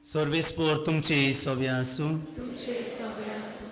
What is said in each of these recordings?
सर्वेस्पोर तुमचे सवे आसूं। तुमचे सवे आसूं।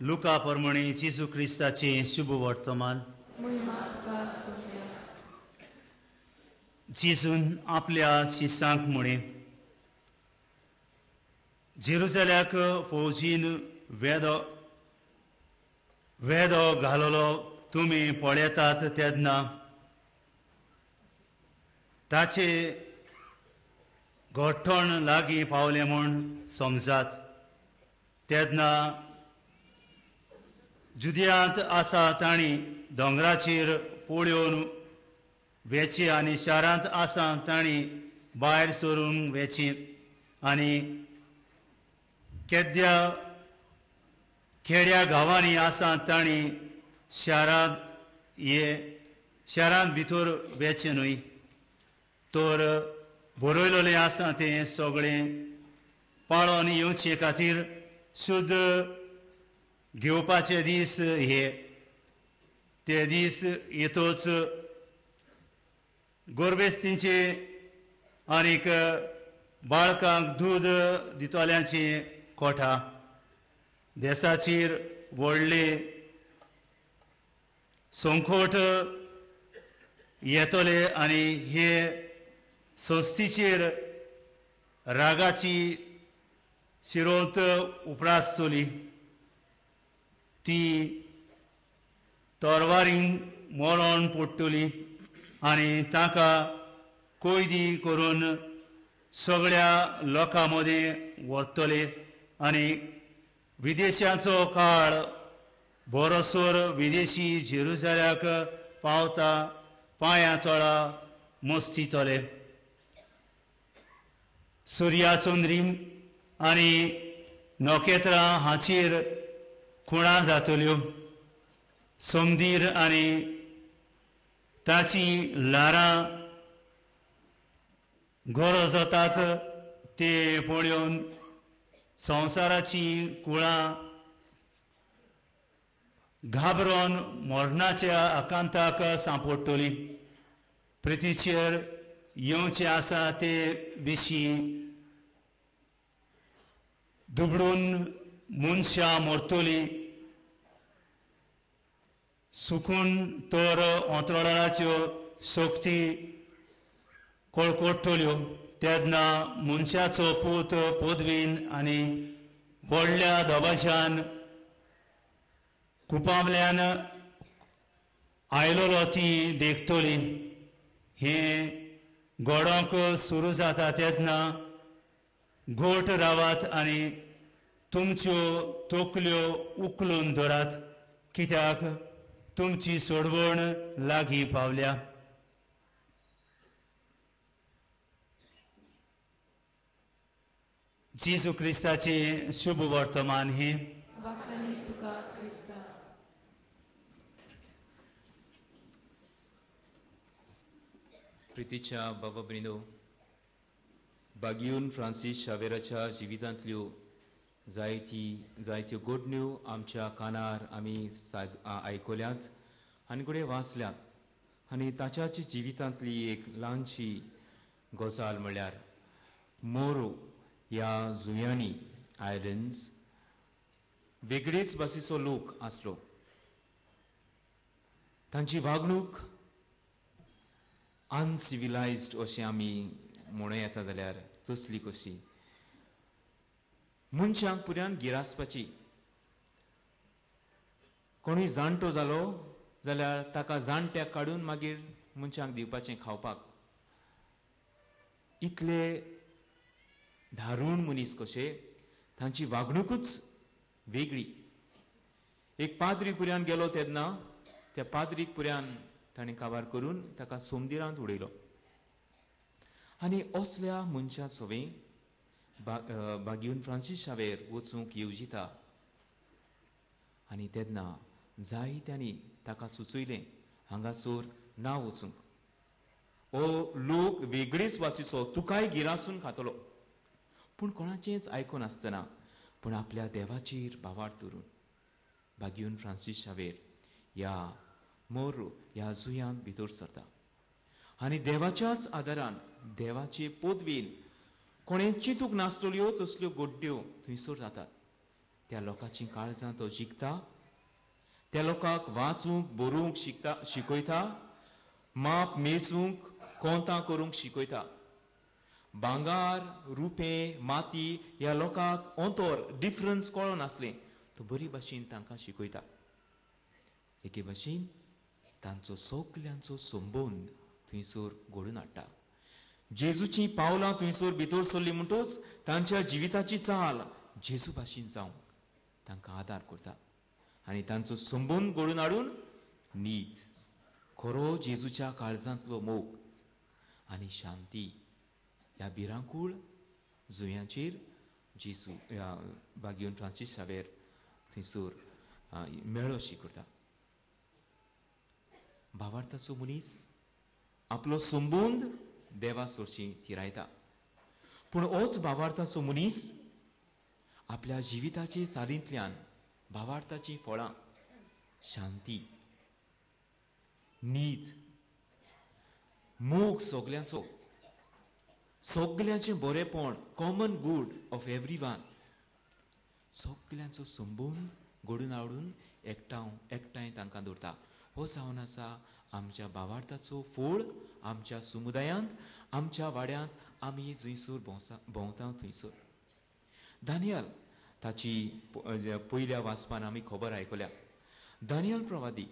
लुका प्रमाणे जेजू क्रिस्ताचें शुभ वर्तमान। महिमा तुका आसूं। जेजून आपल्या शिसांक म्हळें, जेरुजाल्याक फौजीन वेदो घाललो तुमी पळयतात तेन्ना ताचे गोठण लागीं पावलें म्हूण समजात। तेन्ना जुदियांत आसा तांणी दोंगराचेर पळोवन वेचें आनी शारांत आसा तांणी भायर सरून वेचें आनी केद्या खेड्या गांवांनी आसा तांणी शारांत शारांत भितर वेचें न्हय, तर बरयलेलें आसा तें सगळें पाळोन येवचे खातीर शुद्ध घेवपाचे दीस हे। ते दीस येतोच गोरबेस्तींचे आनीक बाळकांक दूद दितल्यांचे कोठा देसाचेर व्हडले संकट येतले आनी हे संस्थेचेर रागाची शिरोंत उपरासतली। ती तरवारीन मरण पडटली आनी तांकां कैदी करून सगळ्या लोकां मदीं व्हरतले आनी विदेशाचो काळ बरोसर विदेशी जेरुजाल्याक पावता पांयां तळा मस्तितले। सुर्या चंद्रीम आनी नखेत्रां हाचेर खुणां जातल्यो। समदीर आनी ताची ल्हारां गरज जातात ते पळोवन संवसाराची कुळां घाबरून मरणाच्या आकांताक सांपडटली। प्रितीचेर येवचें आसा ते विशीं दुबडून मनशां मरतली। सुकून तर अंतराळाच्यो शक्ती कळकळटल्यो। तेन्ना मनशाचो पूत पदवीन आनी व्हडल्या दबाज्यान कुपांतल्यान आयलोलो ती देखतली। हें घडोवंक सुरू जाता तेन्ना घोट रावात आनी तुमच्यो तकल्यो उखलून धरात, कित्याक तुमची सोडवण लागीं पावल्या। जेजू क्रिस्ताचें शुभ वर्तमान हें। वाखाणी तुका क्रिस्ता। प्रितीच्या बाबा भयणीनो, बागियून फ्रांसीस शावेराच्या जिवितांतल्यो जायत्यो घडण्यो आमच्या कानार आमी आयकल्यात आनी घडये वाचल्यात। आनी ताच्याच जिवितांतली एक ल्हानशी गजाल म्हळ्यार मोरो ह्या जुंव्यांनी आयलंड्स वेगळेच भाशेचो लोक आसलो। तांची वागणूक अनसिविलायज्ड अशें आमी म्हणूं येता जाल्यार तसली कशी मनशांक पुऱ्यान गिरासपाची। कोणूय जाणटो जालो जाल्यार ताका जाणट्याक काडून मागीर मनशांक दिवपाचें खावपाक। इतले धारूण मनीस कशे, तांची वागणुकूच वेगळी। एक पाद्री पुऱ्यान गेलो तेन्ना त्या पाद्रीक पुऱ्यान ताणें काबार करून ताका सोमदिरांत उडयलो। आनी असल्या मनशा सवें बागियून फ्रांसीस शावेर वचूंक येवजिता आनी तेन्ना जायत्यांनी ताका सुचयलें हांगासर ना वचूंक, ओ लोक वेगळेच भाशेचो, तुकाय गिरासून खातलो। पूण कोणाचेंच आयकून आसतना पूण आपल्या देवाचेर भावार्थ धरून बागियून फ्रांसीस शावेर ह्या मोरो ह्या जुंयांत भितर सरता आनी देवाच्याच आदारान देवाचे पदवीन कोणें चिंतूंक नासतल्यो तसल्यो गोड्ड्यो थंयसर जातात. त्या लोकांची काळजां तो जिखता, त्या लोकांक वाचूंक बरोवंक शिकयता, माप मेजूंक कोंतां करूंक शिकयता. भांगार, रुपें, माती ह्या लोकांक अंतर डिफरन्स कळोन आसलें तो बरी भाशेन तांकां शिकयता. एके भाशेन तांचो सगल्यांचो संबंद थंयसर घडून हाडटा. जेजूची पावलां थंयसर भितर सरली म्हणटूच तांच्या जिविताची चाल जेजू भाशेन जावंक तांकां आदार करता आनी तांचो संबंद घडून हाडून नीत, खरो जेजूच्या काळजांतलो मोग आनी शांती ह्या भिरांकूळ जुंयाचेर जेजू ह्या बागियोन फ्रांसीस शावेर थंयसर मेळोशी करता. भावार्थाचो मनीस आपलो संबंद देवा सोरशी थिरायता, पूण होच भावार्थाचो मनीस आपल्या जिविताचे चालींतल्यान भावार्थाचीं फळां, शांती, नीत, मोग सगल्यांचो, सगल्यांचें बरेपण, common good of every one, सगल्यांचो संबंद घडून हाडून एकठांय तांकां दवरता. हो जावन आसा आमच्या भावार्थाचो फोड. आमच्या समुदायांत, आमच्या वाड्यांत आमी जंयसर भोंवता थंयसर. दानियल ताची पयल्या वाचपान आमी खबर आयकल्या. दानियल प्रवादी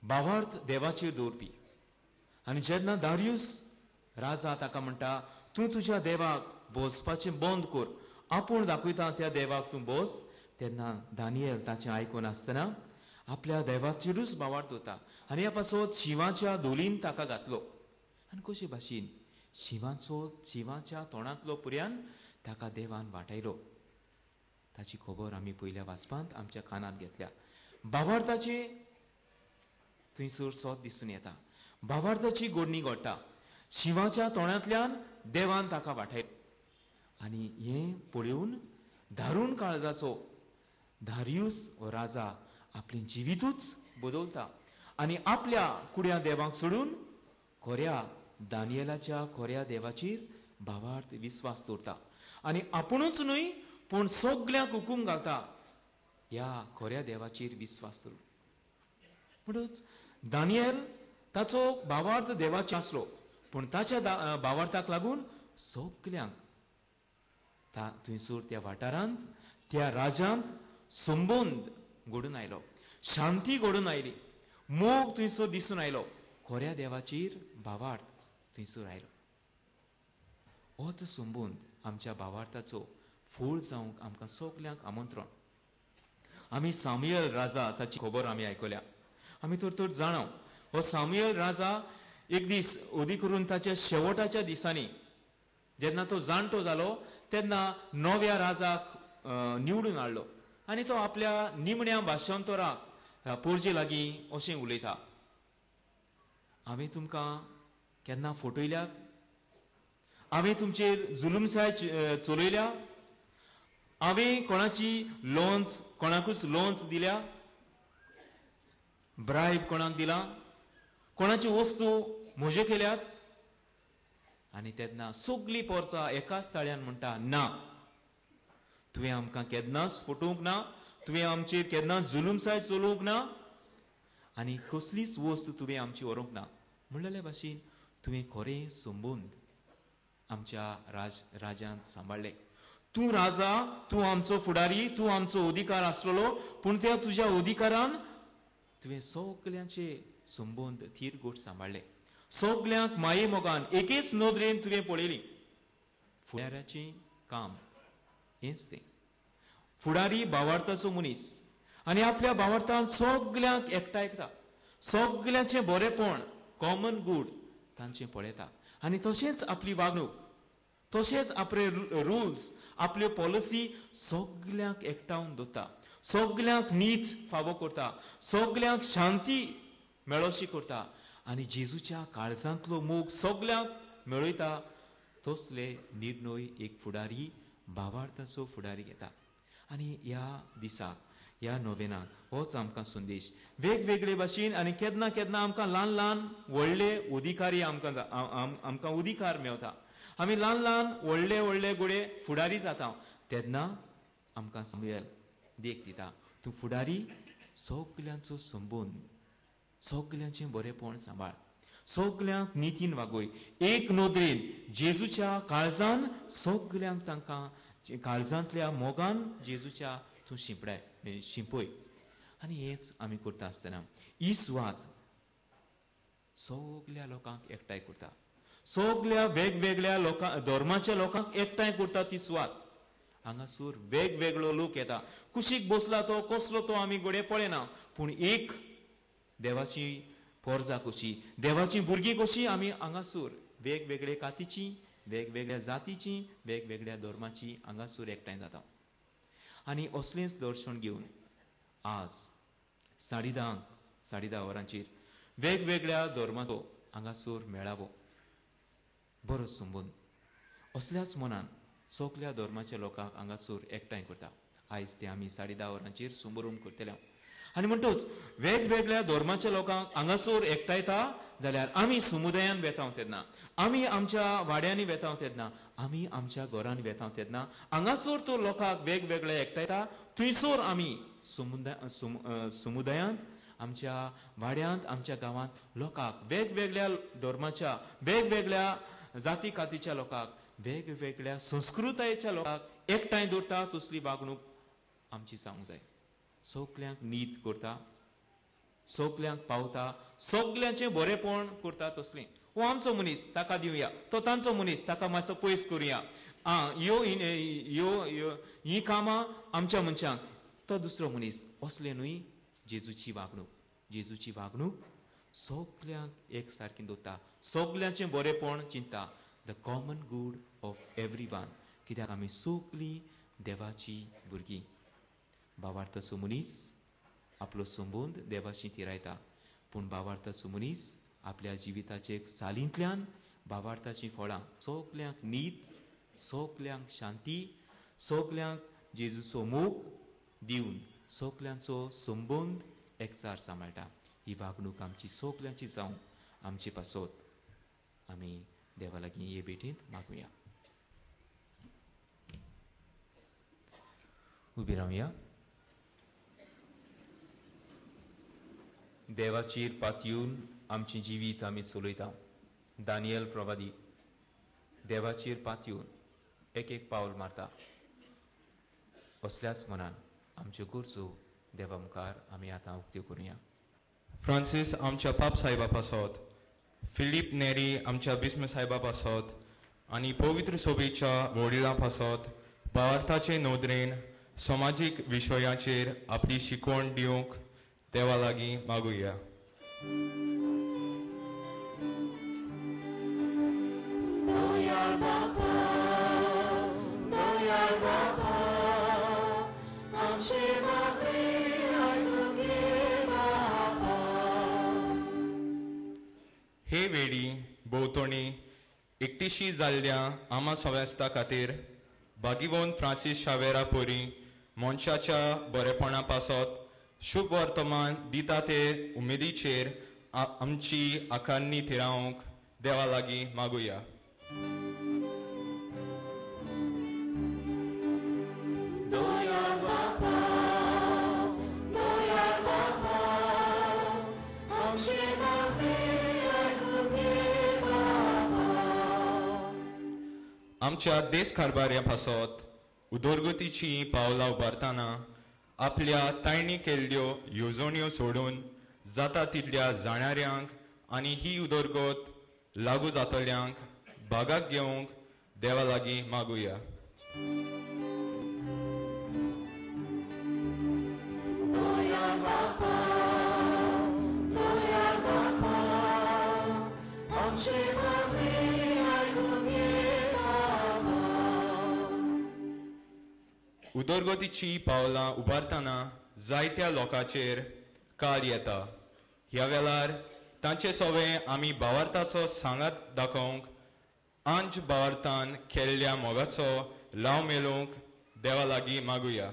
भावार्थ देवाचेर दवरपी आनी जेन्ना दारियूस राजा ताका म्हणटा तूं तुज्या देवाक बसपाचें बंद कर, आपूण दाखयता त्या देवाक तूं बस, तेन्ना दानियल ताचें आयकून आसतना आपल्या देवाचेरूच भावार्थ दवरता आनी ह्या पासत शिंवाच्या धोलीन ताका घातलो आनी कशे भाशेन शिंवाच्या तोंडांतलो पुर्यान ताका देवान वाटायलो. ताची खबर आमी पयल्या वाचपांत आमच्या कानांत घेतल्या. भावार्थाचे थंयसर सोद दिसून येता, भावार्थाची गोडणी घडटा, शिंवाच्या तोंडांतल्यान देवान ताका वाटायलो आनी हें पळोवन दारुण काळजाचो दारियूस हो राजा आपलें जिवितूच बदलता आनी आपल्या कुड्या देवाक सोडून खऱ्या दानियलाच्या खऱ्या देवाचेर भावार्थ विस्वास दवरता आनी आपुणूच न्हय पूण सगल्यांक हुकूम घालता ह्या खऱ्या देवाचेर विस्वास दवरून. म्हणूच दानियल ताचो भावार्थ देवाचेर आसलो, पूण ताच्या भावार्थाक लागून सगल्यांक थंयसर त्या वाठारांत, त्या राज्यांत संबंद घडून आयलो, शांती घडून आयली, मोग थंयसर दिसून आयलो, खऱ्या देवाचेर भावार्थ थंयसर आयलो. होच संबंद आमच्या भावार्थाचो फळ जावंक आमकां सगल्यांक आमंत्रण. आमी सामुएल राजा ताची खबर आमी आयकल्या, आमी तर तर जाणा हो सामुएल राजा एक दीस ओदी करून ताच्या शेवटाच्या दिसांनी जेन्ना तो जाणटो जालो तेन्ना नव्या राजाक निवडून हाडलो आनी तो आपल्या निमण्या भाशांतराक पोरजे लागीं अशें उलयता, हांवें तुमकां केन्ना फटयल्यात, हांवें तुमचेर जुलूमसाय चलयल्या, हांवें कोणाची लोन्स कोणाकूच लोन्स दिल्या, ब्रायब कोणाक दिला, कोणाची वस्तू म्हज्यो केल्यात. आनी तेन्ना सगळीं पोरसां एकाच ताळ्यान म्हणटा, ना, तुवें आमकां केन्नाच फटोवंक ना, तुवें आमचेर केन्नाच जुलूमसाय चलोवंक ना आनी कसलीच वस्त तुवें आमची व्हरूंक ना. म्हणलेल्या भाशेन तुवें खरें संबंद आमच्या राजांत सांबाळ्ळे. तूं राजा, तूं आमचो फुडारी, तूं आमचो अधिकार आसलेलो, पूण त्या तुज्या अधिकारान तुवें सगल्यांचे संबंद थीर गोट सांबाळ्ळे, सगल्यांक माये मोगान एकेच नदरेन तुवें पळयली. फुडाऱ्याचें काम हेंच तें. फुडारी भावार्थाचो मनीस आनी आपल्या भावार्थान सगल्यांक एकठांयता, सगल्यांचें बरेपण, कॉमन गूड तांचें पळयता आनी तशेंच आपली वागणूक, तशेंच आपले रुल्स, आपल्यो पॉलिसी सगल्यांक एकठावन दवरता, सगल्यांक नीत फावो करता, सगल्यांक शांती मेळोशी करता आनी जेजूच्या काळजांतलो मोग सगल्यांक मेळयता. तसले निर्णय एक फुडारी, भावार्थाचो फुडारी घेता. आनी ह्या दिसाक, ह्या नोवेनाक होच आमकां संदेश वेगवेगळे भाशेन आनी केन्ना केन्ना आमकां ल्हान ल्हान व्हडले अधिकारी आमकां आमकां अधिकार मेवता. आमी ल्हान ल्हान व्हडले व्हडले गुडे फुडारी जाता तेन्ना आमकां सामुएल देख दिता, तूं फुडारी सगल्यांचो संबंद, सगल्यांचें बरेपण सांबाळ, सगल्यांक नितीन वागय, एक नदरेन जेजूच्या काळजान सगल्यांक तांकां काळजांतल्या मोगान जेजूच्या तूं शिंपडाय शिंपय. आनी हेंच आमी करता आसतना ही सुवात सगल्या लोकांक एकठांय करता, सगल्या वेगवेगळ्या लोकां धर्माच्या लोकांक एकठांय करता ती सुवात. हांगासर वेगवेगळो लोक येता, कुशीक बसला तो कसलो तो आमी घडये पळयना, पूण एक देवाची पोरजा कशी, देवाची भुरगीं कशी आमी हांगासर वेगवेगळे कातीची, वेगवेगळ्या जातीची, वेगवेगळ्या धर्माची हांगासर एकठांय जाता. आनी असलेंच दर्शन घेवन आज 10:30 10:30 वरांचेर वेगवेगळ्या धर्माचो हांगासर मेळावो बरो संबंद असल्याच मनान सगल्या धर्माच्या लोकांक हांगासर एकठांय करता. आयज ते आमी 10:30 वरांचेर सुमरूम करतले. आनी म्हणटूच वेगवेगळ्या धर्माच्या लोकांक हांगासर एकठांयता जाल्यार आमी समुदायान वेता तेन्ना, आमी आमच्या वाड्यांनी वेता तेन्ना, आमी आमच्या घरान वेता तेन्ना हांगासर तो लोकांक वेगवेगळे एकठांयता, थंयसर आमी समुदायांत आमच्या वाड्यांत आमच्या गांवांत लोकांक वेगवेगळ्या धर्माच्या, वेगवेगळ्या जाती कातीच्या लोकांक, वेगवेगळ्या संस्कृतायेच्या लोकांक एकठांय दवरता तसली वागणूक आमची जावंक जाय. सगल्यांक नीत करता, सगल्यांक पावता, सगल्यांचें बरेपण करता तसलें. हो आमचो मनीस ताका दिवया, तो तांचो मनीस ताका मातसो पयस करुया, आं ह्यो ह्यो हीं कामां आमच्या मनशांक, तो दुसरो मनीस, असलें न्हय जेजूची वागणूक. जेजूची वागणूक सगल्यांक एक सारकी दवरता, सगल्यांचें बरेपण चिंता, the common good of every one. कित्याक आमी सगलीं देवाची भुरगीं. भावार्थाचो मनीस आपलो संबंद देवाशी थिरायता, पूण भावार्थाचो मनीस आपल्या जिविताचे चालींतल्यान भावार्थाचीं फळां सगल्यांक नीत, सगल्यांक शांती, सगल्यांक जेजूचो मोग दिवन सगल्यांचो संबंद एकचार सांबाळटा. ही वागणूक आमची सगल्यांची जावं आमचे पासत आमी देवा लागीं हे भेटींत मागुया. उबी रावया. देवाचेर पातयेवन आमचें जिवीत आमी चलयता. दानियल प्रवादी देवाचेर पातयेवन एक एक पावल मारता. असल्याच मनान आमच्यो गरजो देवा मुखार आमी आतां उक्त्यो करुया. फ्रांसीस आमच्या पाप साहेबा पासत, फिलीप नेरी आमच्या बिस्म साहेबा पासत आनी पवित्र सोबेच्या वडिलां पासत भावार्थाचे नदरेन समाजीक विशयाचेर आपली शिकवण दिवंक देवा लागीं मागुया. हे वेडी भोंवतणी एकटीशी जाल्ल्या आमा सवेस्ता खातीर भागीवंत फ्रांसीस शावेरा परी मनशाच्या बरेपणा पासत शुभ वर्तमान दिता ते उमेदीचेर आमची आकारणी थिरावंक देवा लागीं मागुया. आमच्या देश कारभार्या पासत उदरगतीची पावलां उबारतना आपल्या तांणी केल्ल्यो येवजण्यो सोडून जाता तितल्या जाणाऱ्यांक आनी ही उदरगत लागू जातल्यांक भागाक घेवंक देवा लागीं मागुया. उदरगतीची पावलां उबारतना जायत्या लोकांचेर काळ येता. ह्या वेळार तांचे सवे आमी भावार्थाचो सांगात दाखोवंक आंज भावार्थान केल्ल्या मोगाचो लाव मेळोवंक देवा लागीं मागुया.